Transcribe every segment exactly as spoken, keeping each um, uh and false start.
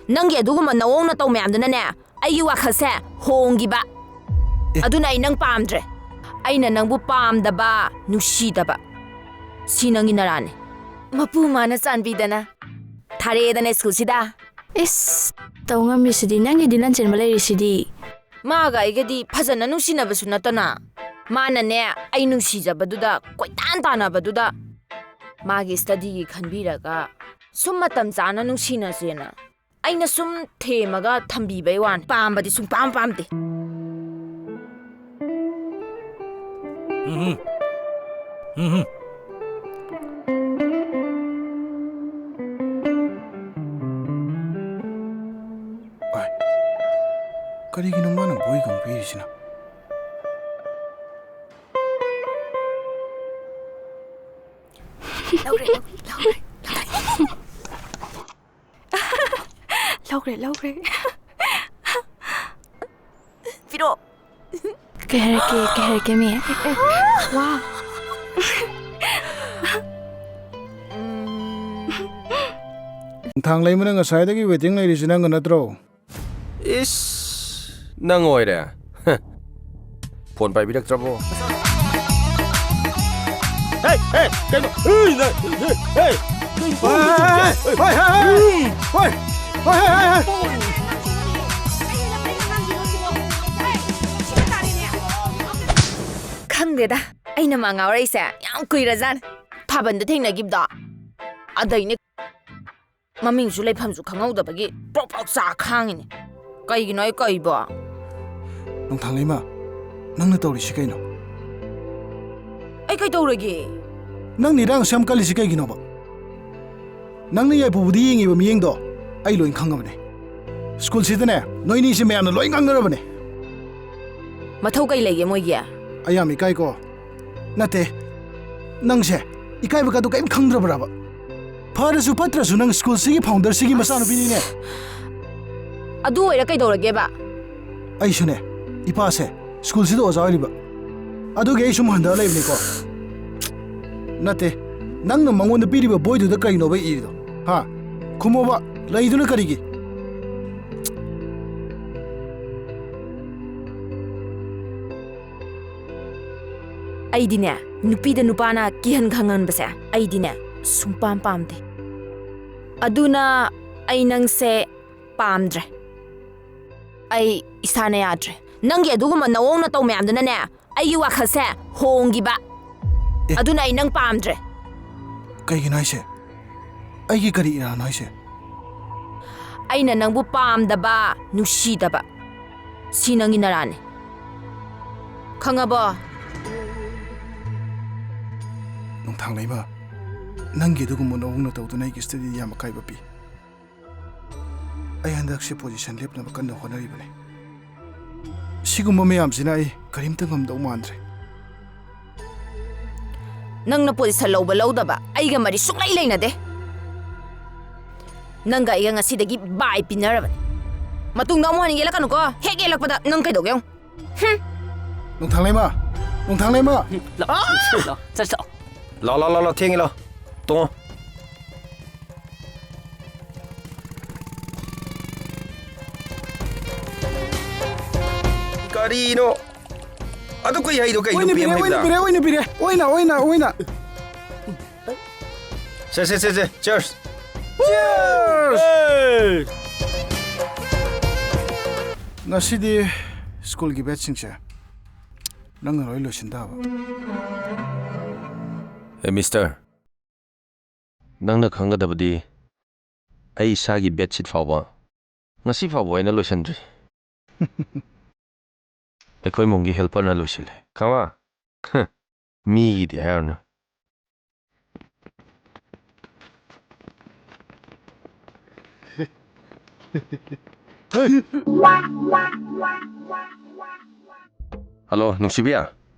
ꯅꯪꯒꯤ ꯑꯗꯨꯒꯨꯝꯕ ꯅꯑꯣꯡ ꯅꯇꯧ ꯃꯌꯥꯝꯗꯨꯅꯅꯦ, ꯑꯩꯒꯤ ꯋꯥꯈꯜꯁꯦ ꯍꯣꯡꯈꯤꯕ꯫ ꯑꯦ꯫ ꯑꯗꯨꯅ ꯑꯩ ꯅꯪ ꯄꯥꯝꯗ꯭ꯔꯦ꯫ ꯑꯩꯅ ꯅꯪꯕꯨ ꯄꯥꯝꯗꯕ, ꯅꯨꯡꯁꯤꯗꯕ, ꯁꯤ ꯅꯪꯒꯤ ꯅꯔꯥꯟꯅꯤ꯫ ꯃꯄꯨ ꯃꯥꯅ ꯆꯥꯟꯕꯤꯗꯅ ꯊꯥꯔꯛꯑꯦꯗꯅ ꯁ꯭ꯀꯨꯜꯁꯤꯗ꯫ ꯏꯁ, ꯇꯧ ꯉꯝꯃꯤꯁꯤꯗꯤ, ꯅꯪꯒꯤꯗꯤ ꯂꯟꯆꯦꯟꯕ ꯂꯩꯔꯤꯁꯤꯗꯤ꯫ ꯃꯥꯒ ꯑꯩꯒꯗꯤ ꯐꯖꯅ ꯅꯨꯡꯁꯤꯅꯕꯁꯨ ꯅꯠꯇꯅ, ꯃꯥꯅꯅꯦ, ꯑꯩ ꯅꯨꯡꯁꯤꯖꯕꯗꯨꯗ ꯀꯣꯏꯇꯥꯟ ꯇꯥꯟꯅꯕꯗꯨꯗ, ꯃꯥꯒꯤ ꯁ꯭ꯇꯗꯤꯒꯤ ꯈꯟꯕꯤꯔꯒ ꯁꯨꯝ ꯃꯇꯝ ꯆꯥꯅ ꯅꯨꯡꯁꯤꯅꯁꯦꯅ ꯑꯩꯅ ꯁꯨꯝ ꯊꯦꯝꯃꯒ ꯊꯝꯕꯤꯕꯩ ꯋꯥꯅꯤ꯫ ꯄꯥꯝꯕꯗꯤ ꯁꯨꯡꯄꯥꯝ ꯄꯥꯝꯗꯦ꯫ ꯎꯝꯍꯨꯝ꯫ ꯎꯝꯍꯨꯝ꯫ ꯑꯥꯏ, ꯀꯔꯤꯒꯤꯅꯣ ꯃꯥꯅ ꯕꯣꯏꯒ ꯑꯃꯨꯛ ꯄꯤꯔꯤꯁꯤꯅ? ꯂꯧꯔꯦ, ꯂꯧꯔꯦ, ꯂꯧꯔꯦ꯫ ꯂꯧꯈ꯭ꯔꯦ, ꯂꯧꯈ꯭ꯔꯦ꯫ ꯄꯤꯔꯛꯑꯣ꯫ ꯀꯩ ꯍꯥꯏꯔꯛꯀꯦ, ꯀꯩ ꯍꯥꯏꯔꯛꯀꯦ, ꯃꯤ? ꯋꯥ꯫ ꯎꯝ꯫ ꯊꯥꯡꯂꯩꯃꯅ ꯉꯁꯥꯏꯗꯒꯤ waiting ꯂꯩꯔꯤꯁꯤ ꯅꯪꯒ ꯅꯠꯇ꯭ꯔꯣ? ꯏꯁ, ꯅꯪ ꯑꯣꯏꯔꯦ? ꯍ꯫ ꯐꯣꯟ ꯄꯥꯏꯕꯤꯔꯛꯇ꯭ꯔꯕꯣ? ꯍꯦ, ꯍꯦ, ꯀꯩꯅꯣ? ꯍꯦ, ꯅꯪ, ꯍꯦ, ꯍꯦ, ꯀꯩꯅꯣ? ꯍꯣꯏ, ꯍꯣꯏ, ꯍꯣꯏ, ꯍꯣꯏ, ꯍꯣꯏ, ꯍꯣꯏ, ꯍꯣꯏ, ꯍꯣꯏ, ꯍꯣꯏ, ꯍꯣꯏ, ꯍꯣꯏ, ꯍꯣꯏ꯫ ꯈꯪꯗꯦꯗ, ꯑꯩꯅ ꯃꯥ ꯉꯥꯎꯔꯛꯏꯁꯦ ꯌꯥꯝ ꯀꯨꯏꯔꯖꯥꯠꯅꯤ꯫ ꯊꯥꯕꯜꯗ ꯊꯦꯡꯅꯈꯤꯕꯗꯣ꯫ ꯑꯗꯩꯅꯦ ꯃꯃꯤꯡꯁꯨ ꯂꯩꯐꯝꯁꯨ ꯈꯪꯍꯧꯗꯕꯒꯤ ꯄ꯭ꯔꯣꯛ ꯄ꯭ꯔꯣꯛ ꯆꯥ ꯈꯥꯡꯉꯤꯅꯦ꯫ ꯀꯩꯒꯤꯅꯣ ꯑꯩ ꯀꯩꯕꯣ? ꯅꯣꯡꯊꯥꯡꯂꯩꯃ, ꯅꯪꯅ ꯇꯧꯔꯤꯁꯤ ꯀꯩꯅꯣ? ꯑꯩ ꯀꯩꯗꯧꯔꯒꯦ? ꯅꯪꯅ ꯏꯔꯥꯡ ꯑꯁꯨꯛ ꯌꯥꯝ ꯀꯜꯂꯤꯁꯤ ꯀꯩꯒꯤꯅꯣꯕ? ꯅꯪꯅ ꯌꯥꯏꯄꯨꯕꯨꯗꯤ ꯌꯦꯡꯉꯤꯕ ꯃꯤꯠꯌꯦꯡꯗꯣ ꯑꯩ ꯂꯣꯏ ꯈꯪꯉꯕꯅꯦ꯫ ꯁ꯭ꯀꯨꯜꯁꯤꯗꯅꯦ, ꯅꯣꯏꯅꯤꯁꯦ ꯃꯌꯥꯝꯅ ꯂꯣꯏ ꯉꯥꯡꯅꯔꯕꯅꯦ꯫ ꯃꯊꯧ ꯀꯩ ꯂꯩꯒꯦ ꯃꯣꯏꯒꯤ? ꯑꯩ ꯌꯥꯝ ꯏꯀꯥꯏꯀꯣ꯫ ꯅꯠꯇꯦ, ꯅꯪꯁꯦ ꯏꯀꯥꯏꯕ ꯀꯥꯗꯣ ꯀꯔꯤꯝ ꯈꯪꯗ꯭ꯔꯕ꯭ꯔꯕ? ꯐꯔꯁꯨ ꯐꯠꯇ꯭ꯔꯁꯨ ꯅꯪ ꯁ꯭ꯀꯨꯜꯁꯤꯒꯤ ꯐꯥꯎꯟꯗꯔꯁꯤꯒꯤ ꯃꯆꯥꯅꯨꯄꯤꯅꯤꯅꯦ꯫ ꯑꯗꯨ ꯑꯣꯏꯔ ꯀꯩꯗꯧꯔꯒꯦꯕ? ꯑꯩꯁꯨꯅꯦ, ꯏꯄꯥꯁꯦ ꯁ꯭ꯀꯨꯜꯁꯤꯗ ꯑꯣꯖꯥ ꯑꯣꯏꯔꯤꯕ꯫ ꯑꯗꯨꯒꯤ ꯑꯩ ꯁꯨꯝ ꯍꯟꯊꯔ ꯂꯩꯕꯅꯤꯀꯣ꯫ ꯅꯠꯇꯦ, ꯅꯪꯅ ꯃꯉꯣꯟꯗ ꯄꯤꯔꯤꯕ ꯕꯣꯏꯗꯨꯗ ꯀꯔꯤꯅꯣꯕ ꯏꯔꯤꯗꯣ? ꯍꯥ? ꯈꯨꯝꯃꯣꯕ, ꯂꯩꯗꯨꯅ ꯀꯔꯤꯒꯤ? ꯑꯩꯗꯤꯅꯦ, ꯅꯨꯄꯤꯗ ꯅꯨꯄꯥꯅ ꯀꯤꯍꯟ ꯈꯪꯍꯟꯕꯁꯦ ꯑꯩꯗꯤꯅꯦ ꯁꯨꯡꯄꯥꯝ ꯄꯥꯝꯗꯦ꯫ ꯑꯗꯨꯅ ꯑꯩ ꯅꯪꯁꯦ ꯄꯥꯝꯗ꯭ꯔꯦ꯫ ꯑꯩ ꯏꯁꯥꯅ ꯌꯥꯗ꯭ꯔꯦ꯫ ꯅꯪꯒꯤ ꯑꯗꯨꯒꯨꯝꯕ ꯅꯑꯣꯡ ꯅꯇꯧ ꯃꯌꯥꯝꯗꯨꯅꯅꯦ ꯑꯩꯒꯤ ꯋꯥꯈꯜꯁꯦ ꯍꯣꯡꯈꯤꯕ꯫ ꯑꯦ꯫ ꯑꯗꯨꯅ ꯑꯩ ꯅꯪ ꯄꯥꯝꯗ꯭ꯔꯦ꯫ ꯀꯩꯒꯤꯅꯣ ꯍꯥꯏꯁꯦ? ꯑꯩꯒꯤ ꯀꯔꯤ ꯏꯔꯥꯅꯣ ꯍꯥꯏꯁꯦ? ꯑꯩꯅ ꯅꯪꯕꯨ ꯄꯥꯝꯗꯕ, ꯅꯨꯡꯁꯤꯗꯕ꯫ ꯁꯤ ꯅꯪꯒꯤ ꯅꯔꯥꯅꯤ꯫ ꯈꯪꯉꯕꯣ? ꯅꯣꯡꯊꯥꯡꯂꯩꯃ, ꯅꯪꯒꯤ ꯑꯗꯨꯒꯨꯝꯕ ꯅꯑꯣꯡ ꯅꯇꯧꯗꯨꯅ ꯑꯩꯒꯤ study ꯌꯥꯝ ꯑꯀꯥꯏꯕ ꯄꯤ꯫ ꯑꯩ ꯍꯟꯗꯛꯁꯦ position ꯂꯦꯞꯅꯕ ꯀꯟꯅ ꯍꯣꯠꯅꯔꯤꯕꯅꯤ꯫ ꯁꯤꯒꯨꯝꯕ ꯃꯌꯥꯝꯁꯤꯅ ꯑꯩ ꯀꯔꯤꯝꯇ ꯉꯝꯗꯧ ꯃꯥꯟꯗ꯭ꯔꯦ꯫ ꯅꯪꯅ position ꯂꯧꯕ ꯂꯧꯗꯕ ꯑꯩꯒ ꯃꯔꯤ ꯁꯨꯡꯂꯩ ꯂꯩꯅꯗꯦ꯫ ꯅꯪꯒ ꯑꯩꯒ ꯉꯁꯤꯗꯒꯤ bye ꯄꯤꯅꯔꯕꯅꯤ꯫ ꯃꯇꯨꯡꯗ ꯑꯃꯨꯛ ꯍꯟꯅ ꯌꯦꯜꯂꯛꯀꯅꯨꯀꯣ꯫ ꯍꯦꯛ ꯌꯦꯜꯂꯛꯄꯗ ꯅꯪ ꯀꯩꯗꯧꯒꯦ ꯌꯦꯡꯉꯨ꯫ ꯍꯨꯝ꯫ ꯅꯣꯡꯊꯥꯡꯂꯩꯃ! ꯅꯣꯡꯊꯥꯡꯂꯩꯃ! ꯂꯥꯛꯑꯣ, ꯂꯥꯛꯑꯣ, ꯆꯠꯁꯤ, ꯂꯥꯛꯑꯣ꯫ ꯂꯥꯛꯑꯣ, ꯂꯥꯛꯑꯣ, ꯂꯥꯛꯑꯣ, ꯊꯦꯡꯉꯦ, ꯂꯥꯛꯑꯣ꯫ ꯇꯣꯡꯉꯣ꯫ ꯀꯔꯤꯅꯣ? ꯑꯗꯨ ꯀꯨꯏ ꯍꯩꯗꯣ ꯀꯩꯅꯣ? ꯑꯣꯏꯅ ꯄꯤꯔꯦ, ꯄꯤ ꯑꯦꯝ ꯑꯣꯏꯅ ꯍꯩꯕꯗ? ꯄꯤꯔꯦ, ꯑꯣꯏꯅ ꯄꯤꯔꯦ꯫ ꯑꯣꯏꯅ, ꯑꯣꯏꯅ, ꯑꯣꯏꯅ꯫ ꯁꯦ, ꯁꯦ, ꯁꯦ, ꯁꯦ, cheers! Cheers! ꯉꯁꯤꯗꯤ ꯁ꯭ꯀꯨꯜꯒꯤ batchꯁꯤꯡꯁꯦ ꯅꯪꯅ ꯂꯣꯏ ꯂꯣꯏꯁꯤꯟ ꯇꯥꯕ꯫ ꯑꯦ, ꯃꯤꯁꯇꯔ, ꯅꯪꯅ ꯈꯪꯒꯗꯕꯗꯤ ꯑꯩ ꯏꯁꯥꯒꯤ bedsheet ꯐꯥꯎꯕ ꯉꯁꯤ ꯐꯥꯎꯕ ꯑꯩꯅ ꯂꯣꯏꯁꯤꯟꯗ꯭ꯔꯤ꯫ ꯑꯩꯈꯣꯏ ꯏꯃꯨꯡꯒꯤ helperꯅ ꯂꯣꯏꯁꯤꯜꯂꯦ꯫ ꯈꯪꯉꯕ? ꯃꯤꯒꯤꯗꯤ ꯍꯥꯏꯔꯨꯅꯨ꯫ ꯍꯜꯂꯣ, ꯅꯨꯡꯁꯤꯕꯤ?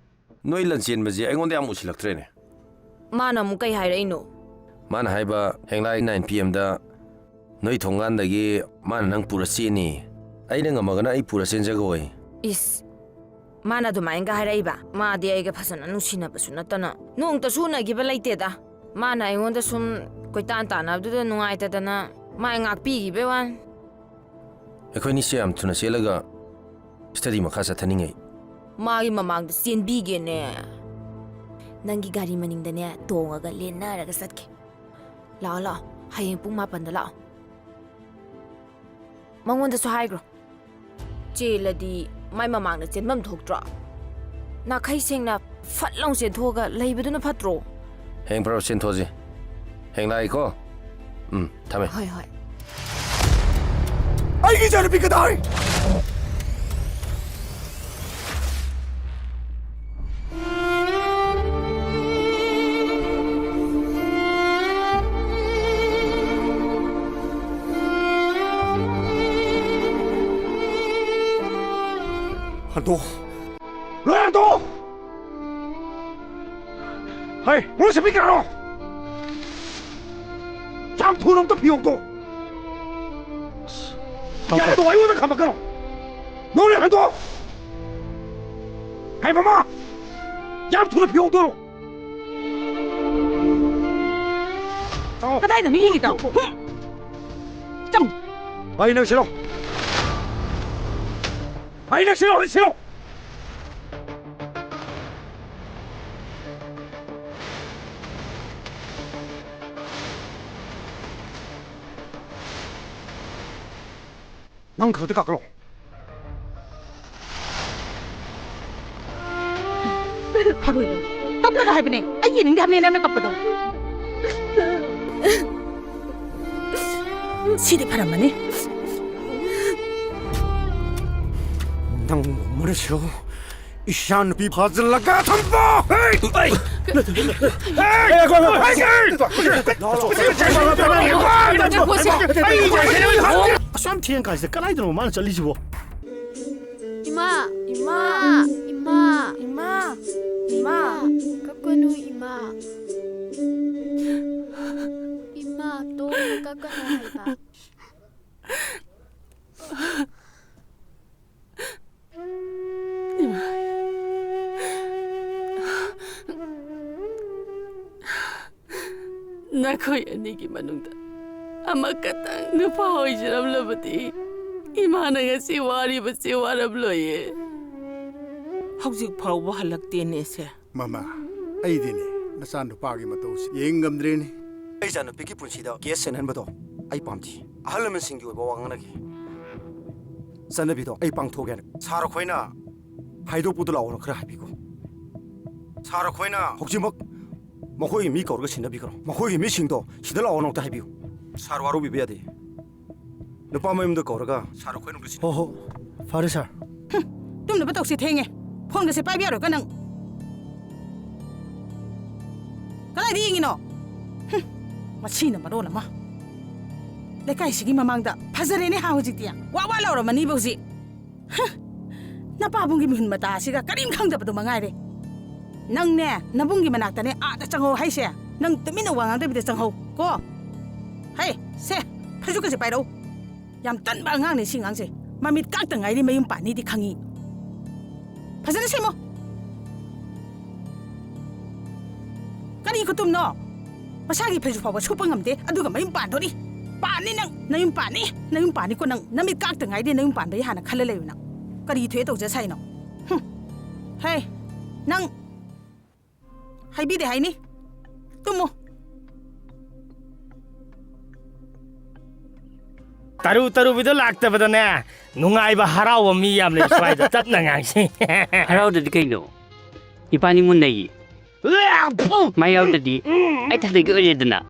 ꯅꯣꯏ ꯂꯟꯆꯦꯟꯕꯁꯦ ꯑꯩꯉꯣꯟꯗ ꯌꯥꯝ ꯎꯁꯤꯜꯂꯛꯇ꯭ꯔꯦꯅꯦ꯫ ꯃꯥꯅ ꯑꯃꯨꯛ ꯀꯩ ꯍꯥꯏꯔꯛꯏꯅꯣ? ꯃꯥꯅ ꯍꯥꯏꯕ, ꯍꯌꯦꯡꯂꯥꯏ nine PM ꯗ ꯅꯣꯏ ꯊꯣꯡꯒꯥꯟꯗꯒꯤ ꯃꯥꯅ ꯅꯪ ꯄꯨꯔ ꯆꯦꯟꯅꯤ꯫ ꯑꯩꯅ ꯉꯝꯃꯒꯅ ꯑꯩ ꯄꯨꯔ ꯆꯦꯟꯖꯈꯣꯏ꯫ ꯏꯁ, ꯃꯥꯅ ꯑꯗꯨꯃꯥꯏꯅꯒ ꯍꯥꯏꯔꯛꯏꯕ? ꯃꯥꯗꯤ ꯑꯩꯒ ꯐꯖꯅ ꯅꯨꯡꯁꯤꯅꯕꯁꯨ ꯅꯠꯇꯅ꯫ ꯅꯣꯡꯇꯁꯨ ꯎꯅꯈꯤꯕ ꯂꯩꯇꯦꯗ꯫ ꯃꯥꯅ ꯑꯩꯉꯣꯟꯗ ꯁꯨꯝ ꯀꯣꯏꯇꯥꯟ ꯇꯥꯟꯅꯕꯗꯨꯗ ꯅꯨꯡꯉꯥꯏꯇꯗꯅ ꯃꯥꯏ ꯉꯥꯛꯄꯤꯈꯤꯕꯩ ꯋꯥꯅꯤ꯫ ꯑꯩꯈꯣꯏꯅꯤꯁꯦ ꯌꯥꯝ ꯊꯨꯅ ꯆꯦꯜꯂꯒ study ꯃꯈꯥ ꯆꯠꯊꯅꯤꯡꯉꯩ꯫ ꯃꯥꯒꯤ ꯃꯃꯥꯡꯗ ꯆꯦꯟꯕꯤꯒꯦꯅꯦ꯫ ꯅꯪꯒꯤ ꯒꯥꯔꯤ ꯃꯅꯤꯡꯗꯅꯦ ꯇꯣꯡꯉꯒ ꯂꯦꯟꯅꯔꯒ ꯆꯠꯀꯦ꯫ ꯂꯥꯛꯑꯣ, ꯂꯥꯛꯑꯣ, ꯍꯌꯦꯡ ꯄꯨꯡ ꯃꯥꯄꯟꯗ ꯂꯥꯛꯑꯣ꯫ ꯃꯉꯣꯟꯗꯁꯨ ꯍꯥꯏꯈ꯭ꯔꯣ꯫ ꯆꯦꯜꯂꯗꯤ ꯃꯥꯏ ꯃꯃꯥꯡꯗ ꯆꯦꯟꯐꯝ ꯊꯣꯛꯇ꯭ꯔꯣ? ꯅꯥꯈꯩ ꯁꯦꯡꯅ ꯐꯠ ꯂꯥꯎ ꯆꯦꯟꯊꯣꯛꯑꯒ ꯂꯩꯕꯗꯨꯅ ꯐꯠꯇ꯭ꯔꯣ? ꯍꯌꯦꯡ ꯐꯔꯕ ꯆꯦꯟꯊꯣꯛꯑꯁꯤ꯫ ꯍꯌꯦꯡ ꯂꯥꯛꯏꯀꯣ꯫ ꯎꯝ, ꯊꯝꯃꯦ꯫ ꯍꯣꯏ, ꯍꯣꯏ꯫ ꯑꯩꯒꯤ ꯏꯆꯥꯅꯨꯄꯤ ꯀꯗꯥꯏ? ꯍꯟꯗꯣꯛ꯫ ꯂꯣꯏ ꯍꯟꯗꯣꯛ! ꯍꯩ, ꯃꯣꯏ ꯁꯦꯝꯕꯤ ꯀꯅꯥꯅꯣ? ꯌꯥꯝ ꯊꯨꯅ ꯑꯝꯇ ꯐꯤ ꯍꯣꯡꯗꯣꯛ! ꯌꯥꯗꯣ ꯑꯩꯉꯣꯟꯗ ꯈꯥꯝꯃꯛꯀꯅꯣ! ꯅꯣꯏ ꯍꯟꯗꯣꯛ! ꯍꯩ, ꯃꯃꯥ! ꯌꯥꯝ ꯊꯨꯅ ꯐꯤ ꯍꯣꯡꯗꯣꯛꯑꯣ! ꯀꯗꯥꯏꯗꯅꯣ ꯌꯦꯡꯒꯦ ꯇꯧ꯫ ꯍꯨꯝ! ꯆꯪ! ꯚꯥꯏ, ꯅꯪ ꯁꯤꯂꯣ! ꯚꯥꯏ, ꯅꯪ ꯁꯤꯂꯣ, ꯁꯤꯂꯣ! ꯅꯪ ꯈꯛꯇ ꯀꯥꯈꯠꯂꯣ꯫ ꯀꯞꯀꯅꯨ ꯍꯥꯏꯕꯅꯦ꯫ ꯑꯩ ꯌꯦꯡꯅꯤꯡꯗꯦ ꯍꯥꯏꯕꯅꯦ ꯅꯪꯅ ꯀꯞꯄꯗꯣ꯫ ꯁꯤꯗꯤ ꯐꯔꯝꯃꯅꯤ꯫ ꯅꯪ ꯃꯔꯤꯁꯨ ꯏꯆꯥ ꯅꯨꯄꯤ ꯐꯥꯖꯤꯜꯂꯒ ꯊꯝꯕ! ꯍꯦ! ꯍꯦ! ꯑꯁꯨꯛ ꯌꯥꯝ ꯊꯦꯡ ꯀꯥꯟꯁꯤꯗ ꯀꯗꯥꯏꯗꯅꯣ ꯃꯥꯅ ꯆꯠꯂꯤꯁꯤꯕꯣ? ꯏꯃꯥ! ꯏꯃꯥ! ꯏꯃꯥ! ꯏꯃꯥ! ꯏꯃꯥ! ꯏꯃꯥ! ꯀꯞꯀꯅꯨ, ꯏꯃꯥ! ꯏꯃꯥ, ꯇꯣꯛꯑꯣ, ꯀꯞꯀꯅꯨ ꯍꯥꯏꯕ꯫ ꯏꯃꯥ꯫ ꯅꯈꯣꯏ ꯑꯅꯤꯒꯤ ꯃꯅꯨꯡꯗ ꯑꯃꯈꯛꯇꯪ ꯅꯨꯄꯥ ꯑꯣꯏꯖꯔꯝꯂꯕꯗꯤ ꯏꯃꯥꯅ ꯉꯁꯤ ꯋꯥꯔꯤꯕꯁꯤ ꯋꯥꯔꯝꯂꯣꯏꯌꯦ꯫ ꯍꯧꯖꯤꯛ ꯐꯥꯎꯕ ꯍꯜꯂꯛꯇꯦꯅꯦ ꯁꯦ꯫ ꯃꯃꯥ, ꯑꯩꯗꯤꯅꯦ, ꯅꯆꯥ ꯅꯨꯄꯥꯒꯤ ꯃꯇꯧꯁꯤ ꯌꯦꯡ ꯉꯝꯗ꯭ꯔꯦꯅꯦ꯫ ꯑꯩ ꯏꯆꯥꯅꯨꯄꯤꯒꯤ ꯄꯨꯟꯁꯤꯗ ꯀꯦꯁ ꯆꯦꯟꯍꯟꯕꯗꯣ ꯑꯩ ꯄꯥꯝꯗꯦ꯫ ꯑꯍꯜ ꯂꯃꯟꯁꯤꯡꯒꯤ ꯑꯣꯏꯕ ꯋꯥ ꯉꯥꯡꯅꯒꯦ꯫ ꯆꯠꯅꯕꯤꯗꯣ ꯑꯩ ꯄꯥꯡꯊꯣꯛꯀꯦꯅ꯫ ꯁꯥꯔ ꯈꯣꯏꯅ ꯍꯥꯏꯗꯣꯛꯄꯗꯣ ꯂꯥꯛꯑꯣꯅ ꯈꯔ ꯍꯥꯏꯕꯤꯈꯣ꯫ ꯁꯥꯔ ꯈꯣꯏꯅ ꯍꯧꯖꯤꯛꯃꯛ ꯃꯈꯣꯏꯒꯤ ꯃꯤ ꯀꯧꯔꯒ ꯁꯤꯟꯅꯕꯤꯈ꯭ꯔꯣ꯫ ꯃꯈꯣꯏꯒꯤ ꯃꯤꯁꯤꯡꯗꯣ ꯁꯤꯗ ꯂꯥꯛꯑꯣꯅ ꯑꯝꯇ ꯍꯥꯏꯕꯤꯌꯨ꯫ ꯁꯥꯔ ꯋꯥꯔꯧꯕꯤꯕ ꯌꯥꯗꯦ꯫ ꯅꯨꯄꯥ ꯃꯌꯨꯝꯗ ꯀꯧꯔꯒ ꯁꯥꯔ ꯈꯣꯏꯅ ꯁꯤꯟꯅ- ꯍꯣ ꯍꯣ, ꯐꯔꯦ ꯁꯥꯔ꯫ ꯍꯨꯝ, ꯇꯨꯝꯅꯕ ꯇꯧꯁꯤ, ꯊꯦꯡꯉꯦ꯫ ꯐꯣꯟꯒꯁꯦ ꯄꯥꯏꯕ ꯌꯥꯔꯣꯏꯀꯣ ꯅꯪ꯫ ꯀꯗꯥꯏꯗ ꯌꯦꯡꯉꯤꯅꯣ? ꯍꯨꯝ, ꯃꯁꯤꯅ ꯃꯔꯣꯜ ꯑꯃ꯫ ꯂꯩꯀꯥꯏꯁꯤꯒꯤ ꯃꯃꯥꯡꯗ ꯐꯖꯔꯦꯅꯦ ꯍꯥ ꯍꯧꯖꯤꯛꯇꯤ꯫ ꯋꯥ ꯋꯥ ꯂꯥꯎꯔꯝꯃꯅꯤꯕ ꯍꯧꯖꯤꯛ꯫ ꯍꯨꯝ, ꯅꯄꯥꯕꯨꯡꯒꯤ ꯃꯤꯍꯨꯟ ꯃꯇꯥ ꯑꯁꯤꯒ ꯀꯔꯤꯝ ꯈꯪꯗꯕꯗꯣ ꯃꯉꯥꯏꯔꯦ꯫ ꯅꯪꯅꯦ, ꯅꯕꯨꯡꯒꯤ ꯃꯅꯥꯛꯇꯅꯦ ꯑꯥꯗ ꯆꯪꯍꯧ ꯍꯥꯏꯁꯦ꯫ ꯅꯪ ꯇꯨꯃꯤꯟꯅ ꯋꯥ ꯉꯥꯡꯗꯕꯤꯗ ꯆꯪꯍꯧ ꯀꯣ꯫ ꯍꯩ, ꯁꯦ, ꯐꯩꯖꯨꯞꯀꯁꯦ ꯄꯥꯏꯔꯛꯎ꯫ ꯌꯥꯝ ꯇꯟꯕ ꯑꯉꯥꯡꯅꯦ ꯁꯤ ꯑꯉꯥꯡꯁꯦ꯫ ꯃꯃꯤꯠ ꯀꯥꯛꯇ ꯉꯥꯏꯔꯤ ꯃꯌꯨꯝ ꯄꯥꯟꯅꯤꯗꯤ ꯈꯪꯉꯤ꯫ ꯐꯖꯅ ꯁꯦꯝꯃꯣ꯫ ꯀꯔꯤ ꯈꯨꯇꯨꯝꯅꯣ? ꯃꯁꯥꯒꯤ ꯐꯩꯖꯨꯞ ꯐꯥꯎꯕ ꯁꯨꯞꯄ ꯉꯝꯗꯦ, ꯑꯗꯨꯒ ꯃꯌꯨꯝ ꯄꯥꯟꯗꯣꯔꯤ꯫ ꯄꯥꯟꯅꯤ ꯅꯪ, ꯅꯌꯨꯝ ꯄꯥꯟꯅꯤ, ꯅꯌꯨꯝ ꯄꯥꯟꯅꯤꯀꯣ ꯅꯪ꯫ ꯅꯃꯤꯠ ꯀꯥꯛꯇ ꯉꯥꯏꯔꯤ ꯅꯌꯨꯝ ꯄꯥꯟꯕꯒꯤ ꯍꯥꯟꯅ ꯈꯜꯂ ꯂꯩꯌꯨ ꯅꯪ꯫ ꯀꯔꯤ ꯊꯣꯛꯑꯦ ꯇꯧꯖ ꯁꯥꯏꯅꯣ? ꯍꯨꯝ꯫ ꯍꯦ, ꯅꯪ ꯍꯥꯏꯕꯤꯗꯦ ꯍꯥꯏꯅꯤ꯫ ꯇꯨꯝꯃꯨ꯫ ꯇꯔꯨ ꯇꯔꯨꯕꯤꯗꯣ ꯂꯥꯛꯇꯕꯗꯅꯦ, ꯅꯨꯡꯉꯥꯏꯕ ꯍꯔꯥꯎꯕ ꯃꯤ ꯌꯥꯝ ꯂꯩ ꯁ꯭ꯋꯥꯏꯗ꯫ ꯇꯞꯅ ꯉꯥꯡꯁꯤ꯫ ꯍꯔꯥꯎꯗꯗꯤ ꯀꯩꯅꯣ? ꯏꯕꯥꯅꯤ ꯃꯨꯟꯅꯩꯌꯦ꯫ ꯃꯥ ꯌꯥꯎꯗ꯭ꯔꯗꯤ ꯑꯩ ꯊꯟꯗꯒꯤ ꯑꯣꯏꯔꯦꯗꯅ꯫